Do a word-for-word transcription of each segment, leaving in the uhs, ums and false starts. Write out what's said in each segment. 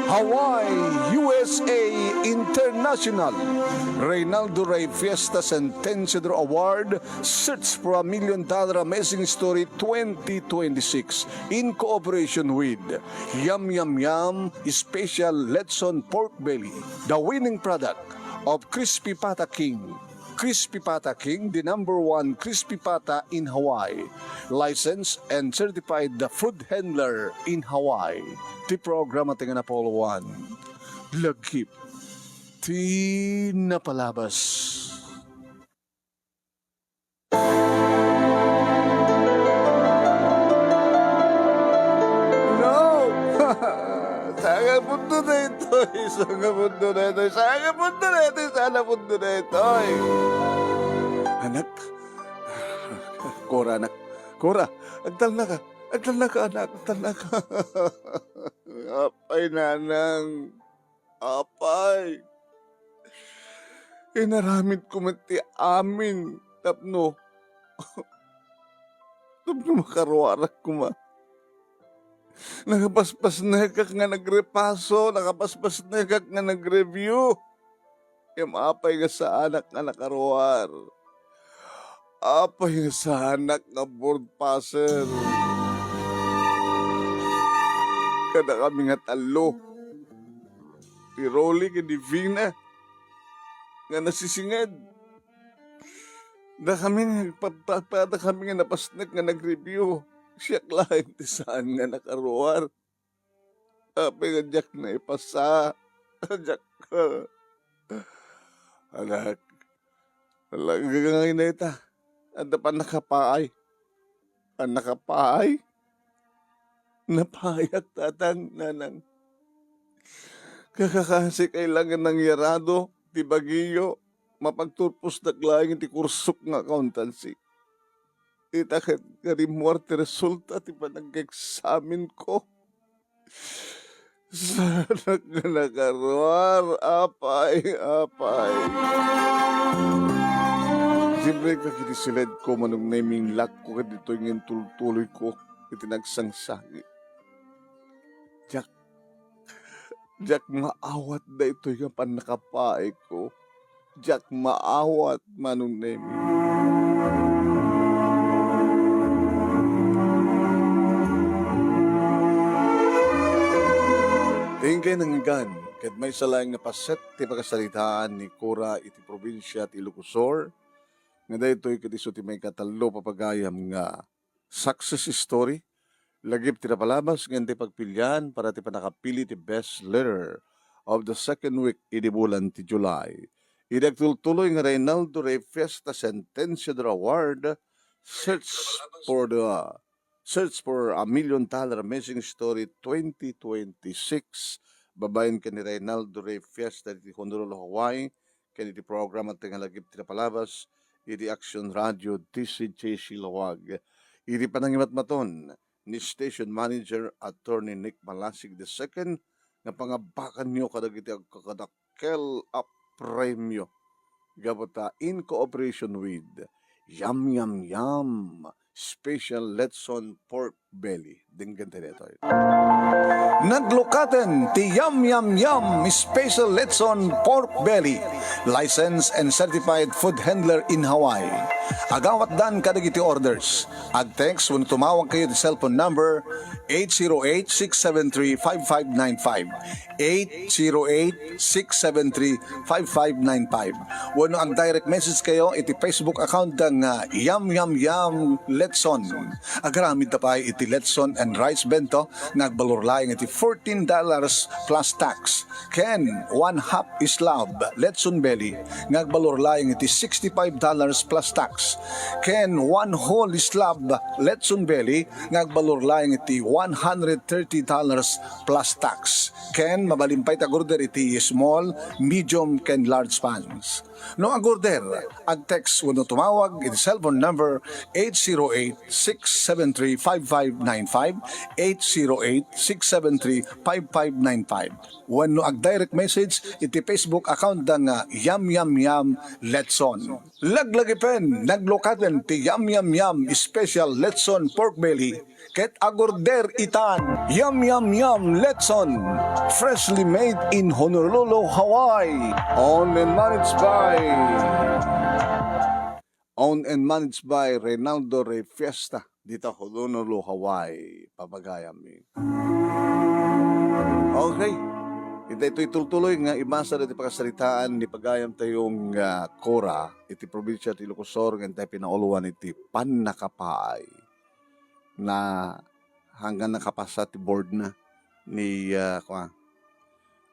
Hawaii, U S A International, Reynaldo Rey Fiesta Sentenciador Award, Search for a Million Dollar Amazing Story twenty twenty-six, in cooperation with Yum Yum Yum Special Lechon Pork Belly, the winning product of Crispy Pata King. Crispy Pata King, the number one crispy pata in Hawaii. Licensed and certified the food handler in Hawaii. Ti programa ti nga napulwan. Lagip ti napalabas. No! Sangapunto daytoy, sangapunto daytoy, sangapunto daytoy, sangapunto daytoy. Anak, Cora, anak, Cora, agtalnaka, agtalnaka, anak, agtalnaka. Apay, nanang, apay. Inaramidko met ti amin tapno, tapno makaruarak koma. Nakapaspasnekak nga nagrepaso, nakapaspasnekak nga nagreview. Ngem apay nga saanak nga nakaruar? Apay nga saanak nga board passer? Kadakami nga tallo, ni Rolly ken ni Vina, nga nasisinged. Dakami nga nagpapapa-, dakami nga napasnek nga nagreview. Siak laeng ti saan nga nakaruar. Apay nga diak naipasa. Diak. Anak. Anak, gagangay na ita. Adda pannakapaay. Pannakapaay? Napaayak, tatang, nanang. Kakakasi kay lang nga nangyarado, ti bagiyo, mapagturposdak laeng iti kursok nga accountancy. Ita ket nga rimmuar ti resulta ti panag-examen ko. Saanak nga nakaruar, apay, apay. Siempre ka iti siledko, Manong Nemy, inlakko kaditoy nga intultuloyko iti nagsangsangit. Diak, diak maawat daytoy nga pannakapaayko. Diak maawat, Manong Nemy. Ti inkay nangngeggan, ket maysa laeng nga paset ti pakasaritaan ni Cora iti probinsia ti Ilocos Sur, nga daytoy ket isu ti maikatallo, papagayam, nga success story. Lagip ti napalabas nga intay pagpilian para ti pannakapili ti best letter of the second week idi bulan ti July. Idi agtultuloy nga Reynaldo Rey Fiesta Sentenciador Award, Search for the, Search for a Million Dollar Amazing Story twenty twenty-six, babaen ken ni Reynaldo Rey Fiesta iti Honolulu, Hawaii, ken iti programa ti nga lagip ti napalabas iti Action Radio D C J C Laoag. Iti panangimatmaton ni Station Manager Attorney Nick Malasig the second, nga pangabakanyo kadagiti agkakadakkel a premio gapu ta in cooperation with Yum Yum Yum Special Lechon Pork Belly. Denggen ta daytoy. Naglukaten ti Yum Yum Yum Special Lechon Pork Belly, licensed and certified food handler in Hawaii. Agawatdan kadagiti orders. Ag-text wenno tumawag kayo ti cellphone number eight zero eight, six seven three, five five nine five. Eight zero eight, six seven three, five five nine five. Wenno ag-direct message kayo iti Facebook account da nga Yum Yum Yum Lechon. Agaramid ta pay iti lechon and rice bento nga agbalor laeng iti fourteen dollars plus tax. Ken one half slab lechon belly nga agbalor laeng iti sixty-five dollars plus tax. Ken one whole slab lechon belly nga agbalor laeng iti one hundred thirty dollars plus tax. Ken mabalin pay ti ag-order iti small, medium, ken large pans. No ag-order, ag-text wenno tumawag iti cellphone number eight zero eight, six seven three, five five nine five, eight zero eight, six seven three, five five nine five. Wenno ag-direct message iti Facebook account da nga Yam Yam Yam Letson. Laglagipen, naglukaten ti Yam Yam Yam Special Letson Pork Belly ket ag-order itan. Yum Yum Yum Letson, freshly made in Honolulu, Hawaii. Owned and managed by, owned and managed by Reynaldo Rey Fiesta, dita Honolulu, Hawaii. Papagayam. Okay. Ita itoy tultuloy nga ibasa dati pakasaritaan ni pagayam tayong, ah, Cora iti probinsia ti Ilocos Sur nga intay pinauluan iti pannakapaay. Na hanggang nakapasa ti board na ni, ah, kua,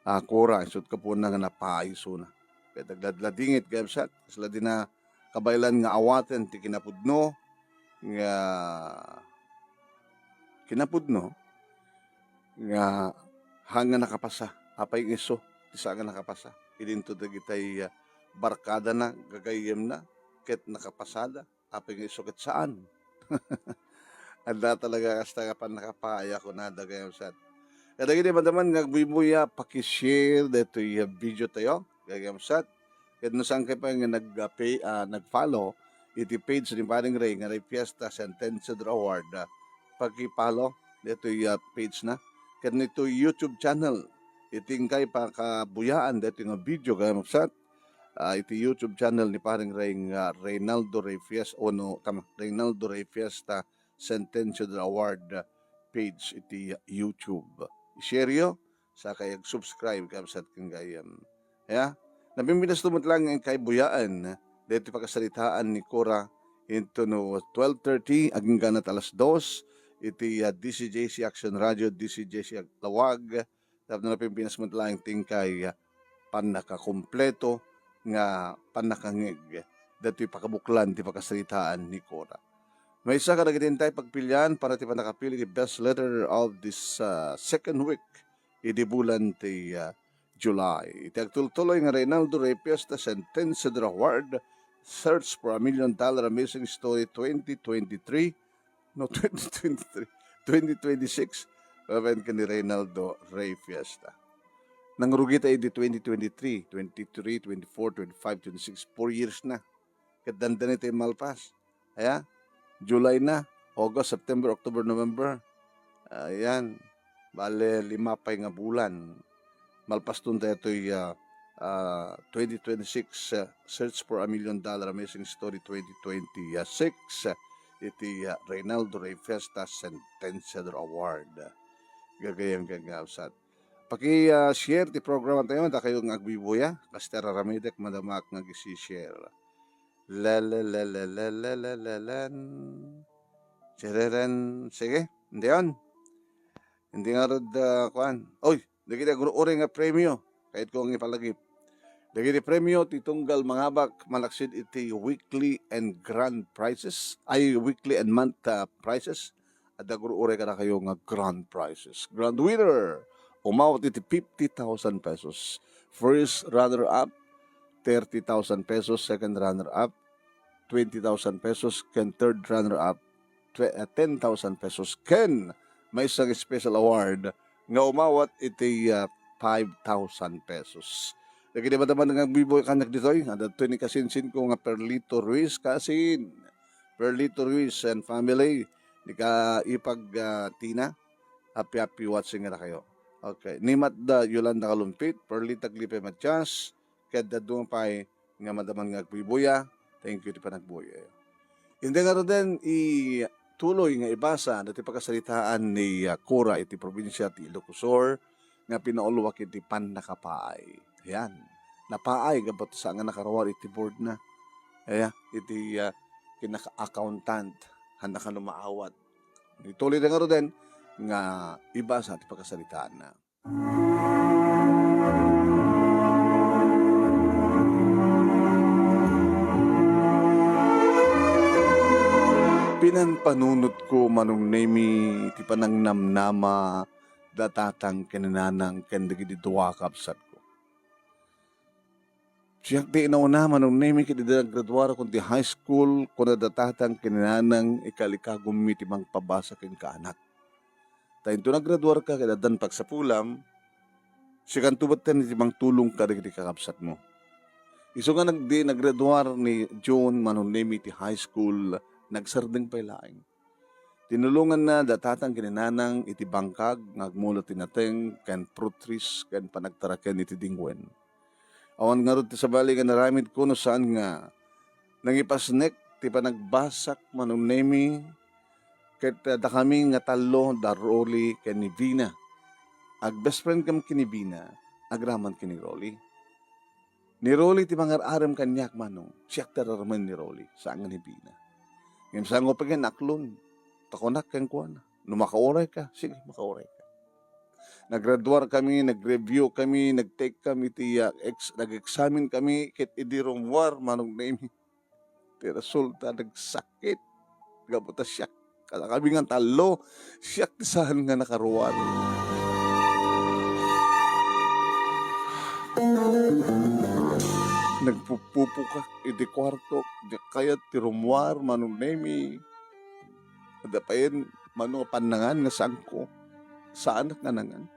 ah, Cora, isut' ka puna nga napaay isuna. Kaya nagladladingit, kaya sa, kasla di na kabaelan nga awaten ti kinapudno, nga kinapudno, nga hanggang nakapasa. Apay nga isu, ti saan nga nakapasa. Idinto dagitay, ah, barkada na, gagayyem na, ket nakapasada. Apay nga isu ket saan. Adda talaga kasta nga pannakapaay a kunada, gayam sat. Kadagiti madaman nga agbuybuya, paki-share daytoy video tayo, gayam sat. Ket no saan kay pa nga nag-, ah, pay-, ah, nag-follow iti page ni Paring Ray nga Ray Fiesta Sentencia de Award, ah, paki-follow daytoy, ah, page na. Ket no itoy YouTube channel, iti inkay pakabuyaan daytoy nga video, gayam sat, ah, iti YouTube channel ni Paring Ray nga Reynaldo Rey Fiesta, o no, tama, Reynaldo Rey Fiesta Sentencia de Award page iti YouTube. I-share yo, sa kay ag-subscribe, kabsat, ken gayam. Ya? Napimpinas to met lang nga inkay buyaan, daytoy pakasaritaan ni Cora, into no twelve thirty, agingga na alas dos, iti, ah, D C J C Action Radio, D C J C Lawag, tapno napimpinas met laeng ti inkay pannakakompleto nga pannakangngeg daytoy pakabuklan ti pakasaritaan ni Cora. Maysa kadagiti intay pagpilian para ti pannakapili ti best letter of this, ah, second week idi bulan ti, ah, July. Iti agtultuloy nga Reynaldo Rey Fiesta Sentencia de Award, Search for a Million Dollar Amazing Story twenty twenty-three, no, twenty twenty-three, twenty twenty-six, babaen ken ni Reynaldo Rey Fiesta. Nangrugi tayo di twenty twenty-three, twenty-three, twenty-four, twenty-five, twenty-six, four years na. Ket dandani tayo malpas. Aya, July na, August, September, October, November. Ayan, bale, lima pay nga bulan. Malpaston tayo toy, ah, ah, twenty twenty-six, ah, Search for a Million Dollar Amazing Story twenty twenty-six, ah, iti, ah, Reynaldo Rey Fiesta Sentencia de Award. Gagayam ken nga usat. Paki, ah, share ti programa tayo, dakayo nga agbibuya, kas ti araramidek, madamaak nga agisi-share. Lele, lele, lele, lele, len. Sireren. Sige, hindi yon. Hindi nga rod, ah, kuan. Oy, dagiti agur-uray nga premio. Kayat ko nga ipalagip. Dagiti premio ti tunggal mangabak malaksid iti weekly and grand prizes. Ay, weekly and month, ah, prizes. Adda agur-uray kadakayo nga grand prizes. Grand winner, umawat iti fifty thousand pesos. First runner-up, thirty thousand pesos. Second runner-up, twenty thousand pesos. Ken third runner-up, twe-, ah, ten thousand pesos. Ken maysa nga special award nga umawat iti, ah, five thousand pesos. Dagiti madaman nga agbibuya kaniak ditoy, adda ditoy ni kasinsin ko nga Perlito Ruiz, kasin. Perlito Ruiz and family, ni ka-, ipag, ah, Tina, happy, happy watching kadakayo. Okay. Ni Matda Yolanda Kalumpit, Perlita Glipe Matias, ket dadduma pay nga madaman nga agbuybuya, thank you ti panagbuyayo. Indi ngaruden, ituloy nga ibasa dati pakasaritaan ni, ah, Cora iti probinsia ti Ilocos Sur nga pinauluak iti pannakapaay. Ayan. Napaay gapu ta saan nga nakaruar iti board na. Aya, iti, ah, kinaka-accountant, handa kano maawat. Ituloy da ngaruden nga ibasa ti pakasaritaanna. Pinanpanunotko, Manong Nemi, ti panangnamnama da tatang ken nanang ken dagiti dua a kabsatko. Siak ti inauna, Manong Nemi, ket idi nagraduarakon ti high school, kuna da tatang ken nanang, "Ikalikagummi ti mangpabasa kenka, anak. Ta inton nagraduarka ket addan pagsapulam, sikanto metten ti mangtulong kadagiti kakabsatmo." Isu nga nagdi nagraduar ni June, Manong Nemi, ti high school, nagsardeng pay laeng. Tinulonganna da tatang ken nanang iti bangkag nga agmulo ti nateng ken fruit trees ken panagtaraken iti dingwen. Awan ngarud ti sabali nga naramidko no saan nga nangipasnek ti panagbasak, Manong Nemi, ket, ah, dakami nga tallo, da Rolly ken ni Vina. Ag-best friend kam ken ni Vina, agraman ken ni Rolly. Ni Rolly ti mangar-arem kaniak, Manong. Siak ti ar-aremen ni Rolly, saan nga ni Vina. Ngem saan ko pay nga aklon, ta kunak kenkuana, "No makaurayka, sige, makaurayka." Nagraduar kami, nag-review kami, nag-take kami ti, ah, ex-, nag-examine kami, ket idi rummuar, Manong Nemi, ti resulta, nagsakit. Gapu ta siak, kadakami nga tallo, siak ti saan nga nakaruar. Nagpupupokak iti kuartok, diak kayat ti rummuar, Manong Nemi. Adda payen, Manong, a pannangan nga saanko. Saanak nga nangan.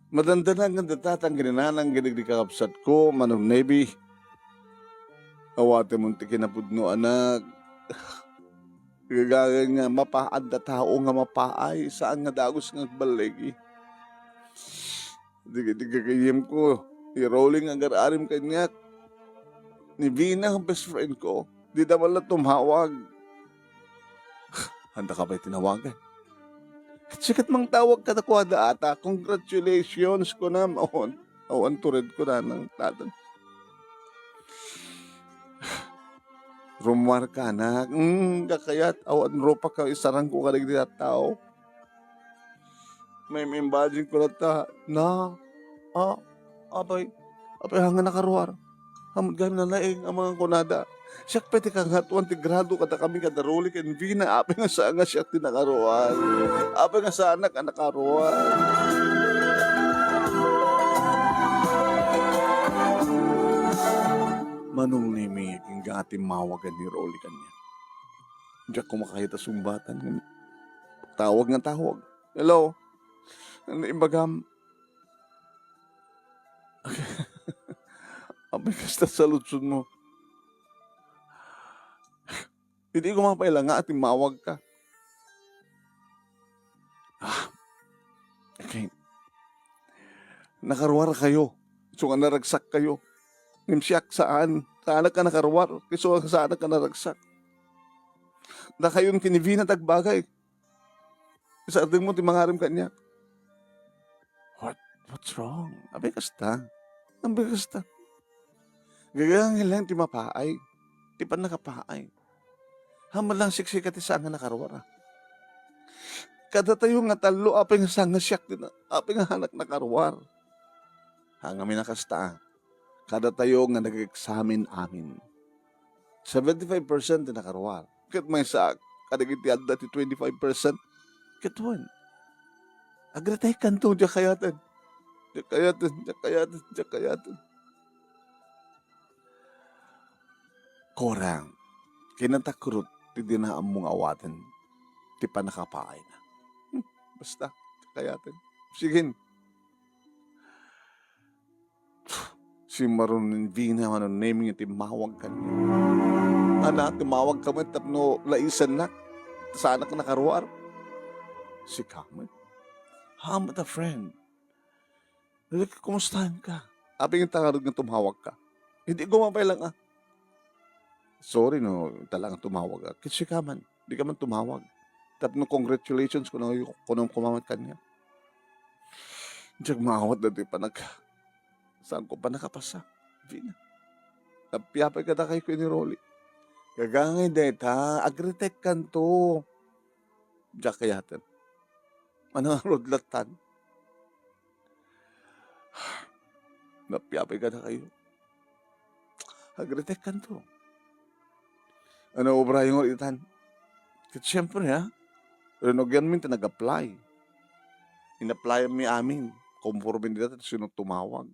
Madandanan nga datatan ginananang ken dagiti kakabsatko, Manong Nemi. Awatemon ti kinapudno, anak. Gagagan nga mapa-, adda tao nga mapaay, saan nga dagus nga agballigi. Dagiti gagayyemko, ni Rolly nga agar-arem kaniak, ni Vina nga best friend ko, dida man la tumawag. Haanda ka pay tinawagan? Ket siak ket mangtawag kadakuada ata, "Congratulations," kunam, awan, awan tured kunana, tatang. "Rummuarka, anak." "Mm, diak kayat, awan rupak nga isarangko kadagiti tattao." Maim-imagine ko latta, na, ah, apay, apay, haan nga nakaruar. Haan met gayam nalaing a mga kunada. Siak pay ti kangatoan ti grado kadakami kada Rolly ken Vina. Apay nga saan nga siak ti nakaruar. Apay nga saanak a nakaruar. Manong Nemi, agingga ti mawagan ni Rolly kaniak. Diak kumakayat a sungbatan. Tawag nga tawag. "Hello? Ano ibagam?" Apay kasta saludsodmo. Idi ko mapay la nga timmawagka. Ah, okay. Nakaruar kayo. So nga naragsak kayo. Ngem siak saan. Saanak a nakaruar. Isu nga saanak a naragsak. Dakayon ken ni Vina ti agbagay. Isardengmo ti mangarem kaniak. What? What's wrong? Apay kasta? Apay kasta? Gagagangen laeng ti mapaay. Ti pannakapaay. Haan met laeng siksika ti saan nga nakaruar, a. Kadatayo nga tallo, apay nga saan nga siak ti na-, apay nga saanak nakaruar. Haan ngamin a kasta, a. Kadatayo nga nag-examine amin. Seventy-five percent ti nakaruar. Ket maysa kadagiti adda ti twenty-five percent. Ket wen, agretaykanto, diak kayaten. Diak kayaten, diak kayaten, diak kayaten. Kurang, kinatakrot ti dina ammo nga awaten ti pannakapaayna. Hmm, basta, diak kayaten. Sige. Simmaron ni Vina, Manong Nemi, nga timmawag kaniak. Ana, timmawagka met tapno laisennak. Saanak nakaruar. Sika met. Haan met a friend. Like, kumustahan ka? Apay nga ta ngarud nga tumawagka? Idi ko mapay lang, a. Sorry no, talagang tumawag, a. Ket sika man, dika man tumawag. Tapno congratulations kuno, kuno koma met kaniak. Diak maawat datoy panag-, saanko pannakapasa. Vina. Napiapay kadakayo ken ni Rolly. Gagangay dayta, agretaykanto. Diak kayaten. Ano nga ngarud lattan? Napiapay kadakayo. Agretaykanto. Ano obrayo nga itan? Ket siyempre, ha? Rinugianmi ti nag-apply. In-applyanmi amin. Konforme dita ti sino tumawag.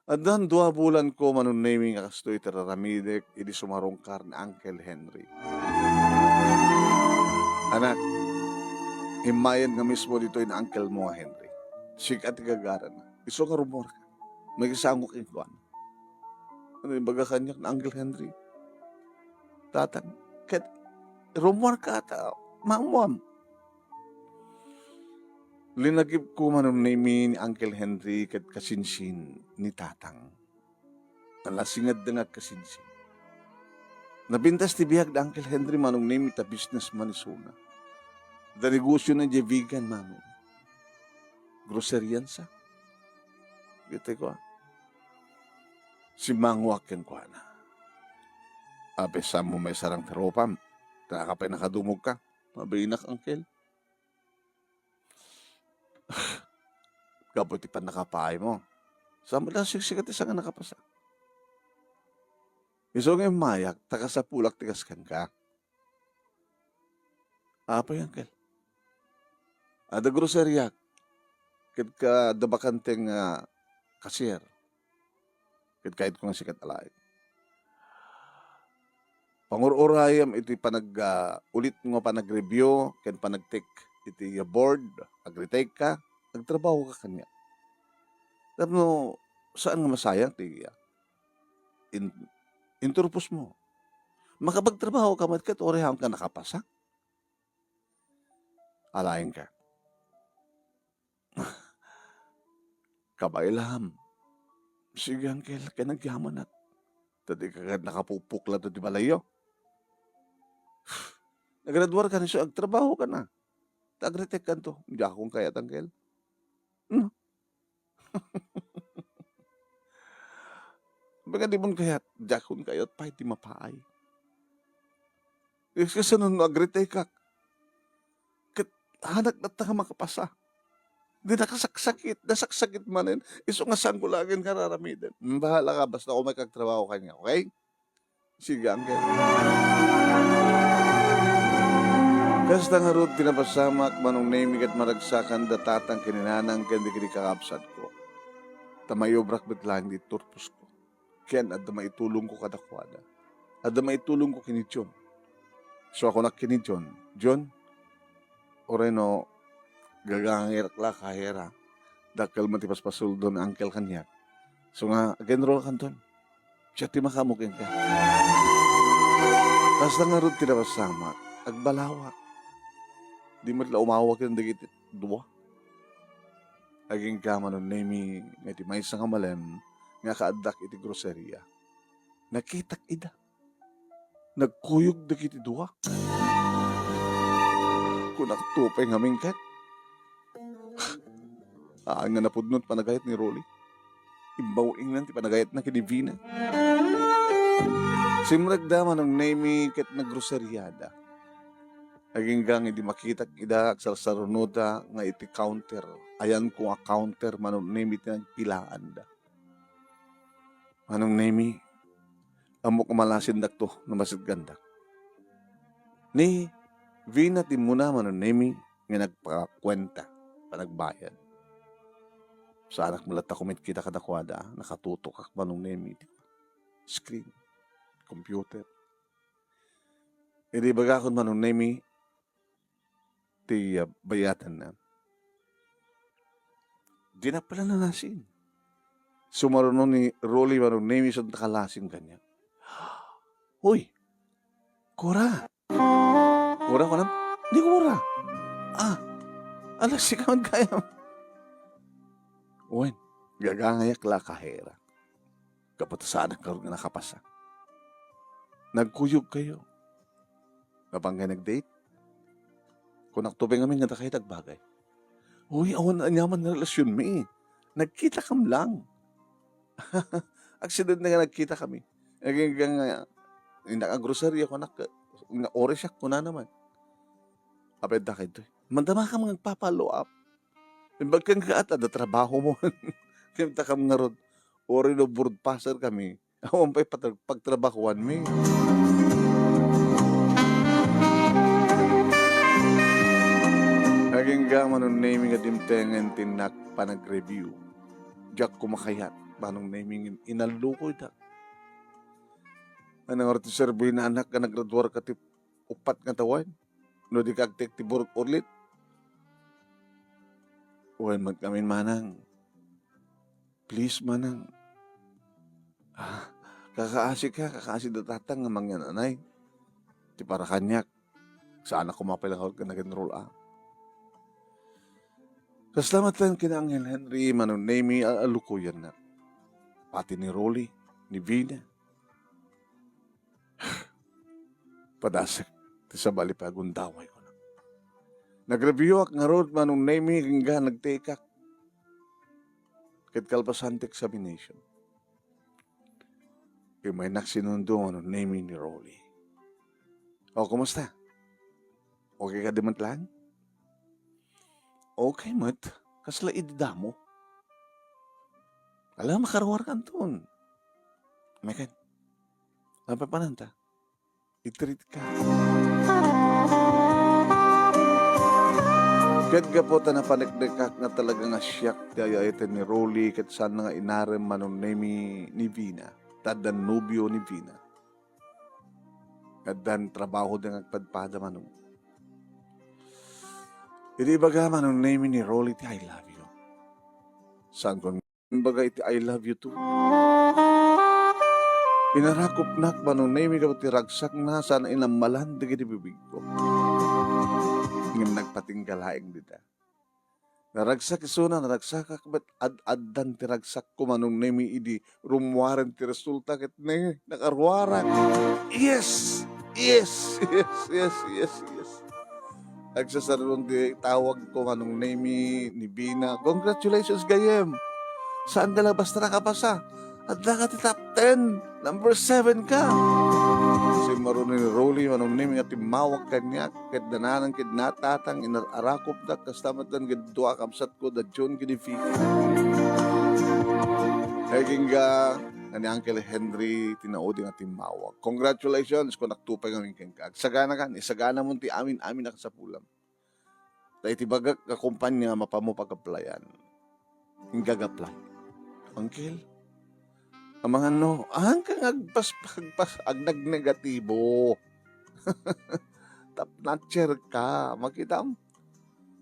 Addan dua bulan ko, Manong Nemi, nga kastoy ti raramidek idi sumarungkar ni Uncle Henry. Anak, immayen nga mismo ditoy ni uncle mo nga Henry. Sika ti gagarana. Isu nga rummuarka. Makisango kenkuana. Ano, ibaga kaniak ni Uncle Henry? Tatang, ket rummuarka ta, maammuam. Linagipko, Manong Nemi, ni Uncle Henry ket kasinsin ni Tatang. Nalasingedda nga agkasinsin. Napintas ti biag da Uncle Henry, Manong Nemi, ta businessman isuna. Da negosiona idiay Vigan, Manong. Groceryaan sa. Ditoy kua. Simmangoak kenkuana. Apay, saan mo maisarang ti rupam? Taka pay nakadumogka. Mabiinak, Uncle. Gapu ti pannakapaaymo. Saan met la siksika ti saan nga nakapasa? Isu nga immayak, ta kasapulak ti kas kenka. Apay, Uncle? Adda groceryak. Ket ka, adda bakante nga cashier. Ket kayatko nga sika ti alaen. Pangur-urayem iti panag-, ah, ulitmo a panag-review ken panagtek iti board, agretake ka, agtrabahoka kaniak. Tapno saan nga masayang ti, ah, in-, inturpos mo. Makapagtrabaho ka met ket uray awan ka nakapasa. Alaenka. Kabaelam. Sige, Uncle, ket nagyamanak. Ta dika ket nakapupukla ti balayyo. Nagraduar ka ni, so agtrabaho ka na. Ta agretake kanto. Diakon kayat, Uncle. No? Apay nga dimon kayat, diakon kayat pay ti mapaay. Kasano no agretake ak? Ket anak latta nga makapasa. Di nakasaksakit, nasaksakit manen. Isu nga saan ko laeng nga ar-aramiden. Hmm, bahala ka, basta umayka agtrabaho kaniak, okay? Sige, Uncle. Kasta ngarud ti napasamak, Manong Nemi, ket maragsakan da tatang ken ni nanang ken dagiti kakabsatko. Ta maiubrak met laeng ti turposko. Ken adda maitulongko kadakuada. Adda maitulongko ken ni John. So, kunak ken ni John, "John, uray no gagangayak la a kahera, dakkel met ti paspasuldo ni Uncle kaniak. So nga, ag-enroll kanton. Siak ti makaammo kenka." Kasta ngarud ti napasamak, agbalawak. Di met la umawa ken dagiti dua. Agingga, Manong Nemi, nga iti maysa nga malem nga kaaddak iti groceria, nakitak ida. Nagkuyog dagiti dua. Kunak to pay ngamin ket, "Haan nga napudno ti panagayat ni Rolly. Imbaw-ingnan ti panagayatna ken ni Vina." Simrekda, Manong Nemi, ket naggroseriada. Agingga nga idi makitak ida, agsarsarunota nga iti counter. Ayanko a counter, Manong Nemi, ti nagpilaanda. Manong Nemi, ammok a malasindakto no masidkandak. Ni Vina ti immuna, Manong Nemi, nga nagpakuenta, panagbayad. Saanak met latta kumitkita kadakuada, nakatutokak, Manong Nemi, ti screen, computer. Idi ibagakon, Manong Nemi, ti, ah, bayatanna. Dina pay la nalasing. Sumaruno ni Rolly, Manong Nemi, isu ti nakalasing kaniak. "Hoy! Kora!" "Kora, kunam?" "Di, Kora." "Ah, ala, sika met gayam." Wen, gagangayak la a kahera. Gapu ta saanak ngarud nga nakapasa. Nagkuyogkayo. Mapankayo nag-date? Kunakto pay ngamin nga dakayo ti agbagay. Uy, awan aniaman nga relasionmi. Nagkitakam lang. Aksidente nga nagkitakami. Agingga nga, innak a groceria, kunak, nga ore siak, kunana man. Apay, dakay to. Mandamakam nga agpa-follow up. Imbag kenka, adda trabaho mo. Kintakam ngarud. Ore no board passer kami. Awan pay pag-, pagtrabahoanmi. Agingga, Manong Nemi, nga dimtengen ti innak panag-review. Diak kumakayat. Manong Nemi, ngem inallukoydak. Ania ngarud ti serbina, anak, nga nagraduarka ti uppat nga tawen? No di ka agtektibo rod ulit? Wen met ngamin, manang. Please, manang. Ah, kakaasika, kakaasi da tatang nga mangyan-anay. Ti para kaniak, saan a koma pay la ngarud nga nag-enroll a. Kasta met laeng ken Angel Henry, Manong Nemi, aalukoyannak. Pati ni Rolly, ni Vina. Padasek ti sabali pay a gundaway, kunak. Nag-review-ak ngarud, Manong Nemi, agingga nagtekak. Ket kalpasan ti examination, immaynak sinundo, Manong Nemi, ni Rolly. O, kumusta? Okay kadi met laeng? Okay met. Kasla idi damo? Ala, makaruarkanton. Meken. Napapananta. I-treat ka. Ket gapu ta napaneknekak nga talaga nga siak ti ay-ayaten ni Rolly, ket saan nga inarem, Manong Nemi, ni Vina. Ta addan nobio ni Vina. Addan trabaho da nga agpadpada, Manong. Idi ibaga, Manong Nemi, ni Rolly ti "I love you." Saan kon ibaga iti "I love you too"? Inarakupnak, Manong Nemi, gapu ti ragsakna, saan a inammalan dagiti bibigko. Ngem nagpatingga laeng dita. Naragsak isuna, naragsakak, ket ad-addan ti ragsakko, Manong Nemi, idi rummuaren ti resulta ket ne, nakaruarak. Yes! Yes, yes, yes, yes, yes. Agsasaruno ti tawagko, Manong Nemi, ni Vina. Congratulations, gayyem! Saan nga la basta nakapasa. Addaka ti top ten. Number seven ka. Simmaruno ni Rolly, Manong Nemi, nga timmawag kaniak, ket dananang ket natatang, inar-arakupdak, kasta met laeng ket dua a kabsatko, da Jun ken ni Vicky. Agingga nga ni Uncle Henry ti naudi nga timmawag. Congratulations, kunak, tupay ngamin kenka. Agsaganakan, isaganamon ti amin-amin a kasapulam. Ta iti bagak nga kumpanya, mapamo pag-applyan. Ingga ag-apply. Uncle, amangan no, haan ka nga agpas-, agpas-, agnagnegatibo. Top notcher ka, makitam.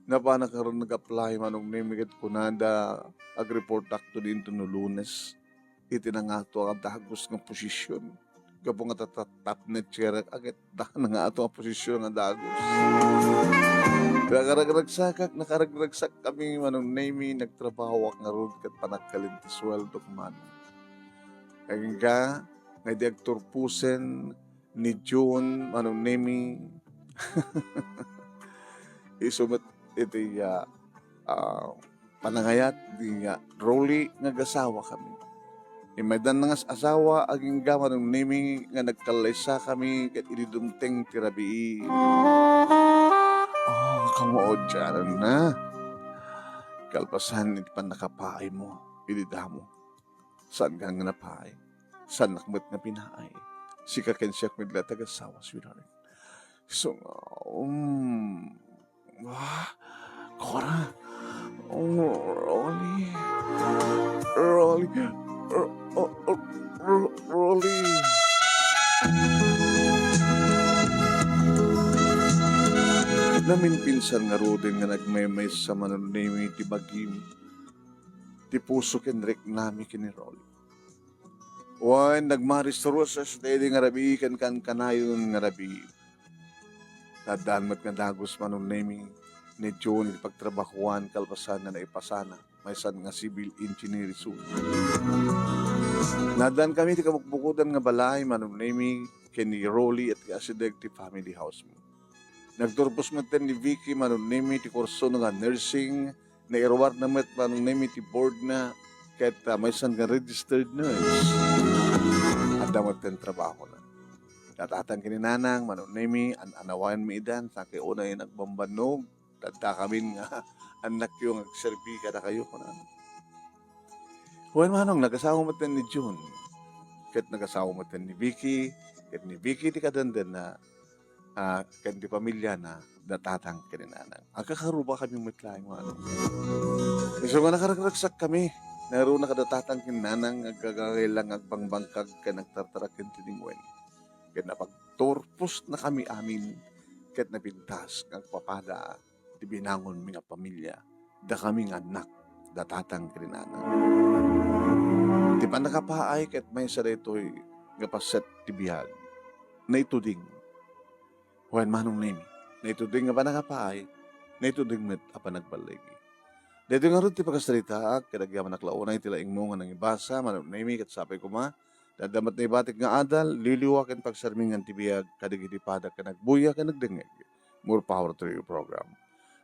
Napanak ngarud nag-apply, Manong Nemi, ket kunada, agreportakto dinto no Lunes. Iti nangato a dagus nga posisyon. Gapu nga ta-, ta-, top notcher, ket da nangato nga posisyon nga dagus. Nakaragragsakak, nakaragragsakami, Manong Nemi, nagtrabahoak ngarud ket panagkalin ti sueldok, Manong. Agingga nga idi agturposen ni June, Manong Nemi, isu met iti, ah, ah, panangayat ni, ah, Rolly nga agasawakami. Immay addan nga as-asawa, agingga, Manong Nemi, nga nagkallaysakami ket idi dumteng ti rabii. Oh, kamuodian na. Kalpasan iti pannakapaaymo idi damo. Saan nga napaay? Saannak met nga pinaay? Sika ken siak met la ti agassawa, sweetheart. So nga, um, ah, Cora. Oh, Rolly. Rolly. Ro-, oh, oh, Ro-, Rolly. Naminpinsan ngaruden nga nagmaymaysa, Manong Nemi, ti bagim, ti puso ken riknami ken ni Rolly. Wen, nagmaris-rusas daydi nga rabii ken kankanayon nga rabii. Addaan met nga dagus, Manong Nemi, ni June iti pagtrabahoan kalpasan nga naipasana, maysa nga civil engineer isuna. Naaddankami iti kabukbukodan nga balay, Manong Nemi, ken ni Rolly, ket asideg ti family house mi. Nagturpos met ni Vicky, Manong Nemi, ti kurso nga nursing, nairuarna met, Manong Nemi, ti board na ket, ah, maysa nga registered nurse. Adda met ti trabahona. Natatang ken ni Nanang, Manong Nemi, an-anawanmi idan, sa kay unay nagbambannog, tadtakamin nga annakyo nga agserbi kadakayo, kunana. Wen, Manong, nagasawa met ni June, ket nagasawa met ni Vicky, ket ni Vicky ti kadandanna, ah, ken ti pamiliana, natatang ken ni Nanang. Agkakarubakami met laeng, Manong. Isu nga nakaragsakkami, Naruna kada tatang ken nanang nga agkagangay la nga agbangbangkag ken agtartarak ken tiningwen. Ket napagturposnakami amin ket napintas nga agpapada ti binangonmi nga pamilya, dakami nga annak, da tatang ken nanang. Ti pannakapaay ket maysa daytoy nga paset ti biag, naituding. Wen, Manong Nemi, naituding nga pannakapaay, naituding met a panagballigi. Daytoy ngarud ti pagasaritaak ket agyamanak la unay ti laingmo nga nangibasa, Manong Nemi, ket sapay koma, adda met naibatik nga adal, liwliwa ken pagsarmingan ti biag kadagiti padak ken agbuya ken agdengngeg. More power to your program.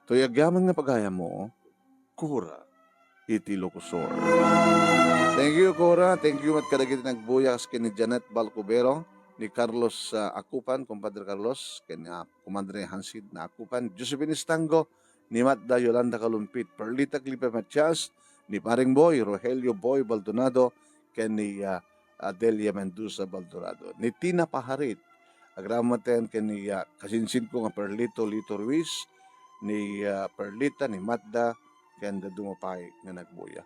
Toy agyaman nga pagayammo, Cora iti Ilocos Sur. Thank you, Cora. Thank you met kadagiti nagbuya kas ken ni Janet Balcubero, ni Carlos, ah, Acupan, Compadre Carlos, ken ni, ah, Compadre Hansid na Acupan, Josephine Estango, ni Matda Yolanda Kalumpit, Perlita Clipe Matias, ni Paring Boy, Rogelio Boy Baldonado, ken ni, ah, Adelia Mendoza Baldonado, ni Tina Paharit, agraman met ken ni, ah, kasinsinko nga Perlito Lito Ruiz, ni, ah, Perlita, ni Matda, ken dadduma pay nga nagbuya.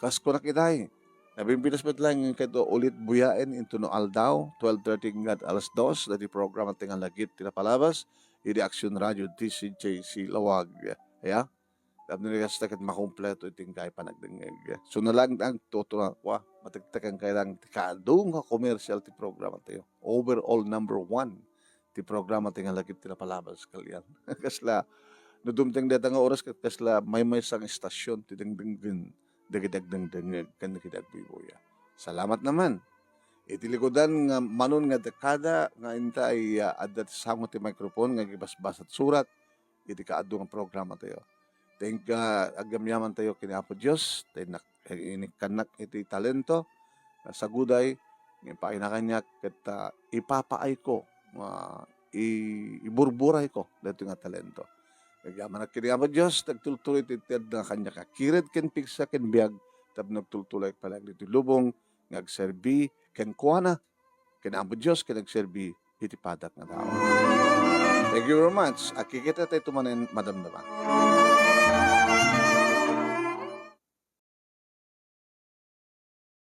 Kas kunak itay, nabimbitas met laeng nga kayto ulit buyaen intono aldaw, twelve thirty ngad alas dos, dati programa ti nga lagip ti napalabas, idi Action Radio D C J C Lawag. Ya? Tapno ni kasta ket makumpleto iti inkay panagdengngeg. So, nalagna ang tuturakwa, matektekan kay lang ti kaadu nga commercial ti programa tayo. Overall number one ti programa ti nga lagip ti napalabas kalian. Kasla, no dumteng deta nga oras ket kasla maymaysa nga istasyon ti dengdenggen dagiti agdengdengngeg ken dagiti agbuybuya. Salamat naman. Iti likudan nga manon nga dekada nga inta ay, ah, adda ti sango ti microphone nga gibasbasat surat iti kaadu nga programa tayo. Thank, ah, agyamyaman tayo ken Apo Dios, tay nak-, inikkannak iti talento, ah, saguday, nga ipainakanyak ket, ah, ipapaayko, ah, i-, iburburayko daytoy nga talento. Agyamanak ken Apo Dios, nagtultuloy ti, ti adda kaniak a kired ken pigsa ken biag, tapno nagtultuloy pay ditoy lubong nga agserbi kenkuana, ken Apo Dios, ken agserbi iti padak nga tao. Thank you very much. Agkikita tayo manen, madamdama.